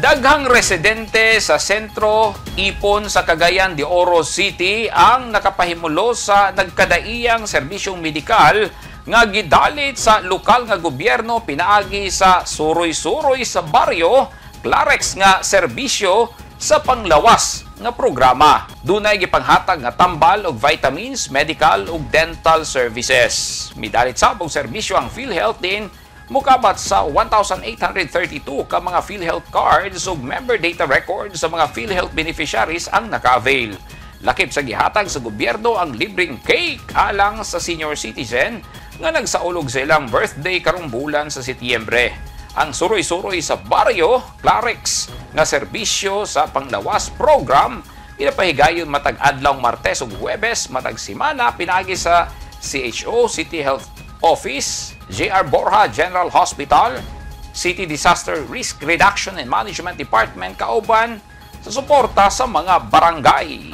Daghang residente sa sentro Ipon sa Cagayan de Oro City ang nakapahimulo sa nagkadaiyang serbisyong medikal nga gidalit sa lokal nga gobyerno pinaagi sa Suroy-Suroy sa Baryo Clarex nga serbisyo sa panglawas nga programa. Dunay gipanghatag nga tambal og vitamins, medical ug dental services. Midalit sab og serbisyo ang PhilHealth din mukabat sa 1,832 ka mga PhilHealth cards ug member data records sa mga PhilHealth beneficiaries ang naka-avail. Lakip sa gihatag sa gobyerno ang libreng cake alang sa senior citizen nga nagsaulog sa ilang birthday karong bulan sa Setyembre. Ang Suroy-Suroy sa Baryo, Clarex, nga serbisyo sa panglawas program, ginapahigayon matag adlaw Martes ug Huwebes matag semana pinaagi sa CHO, City Health Office, JR Borja General Hospital, City Disaster Risk Reduction and Management Department kauban sa suporta sa mga barangay.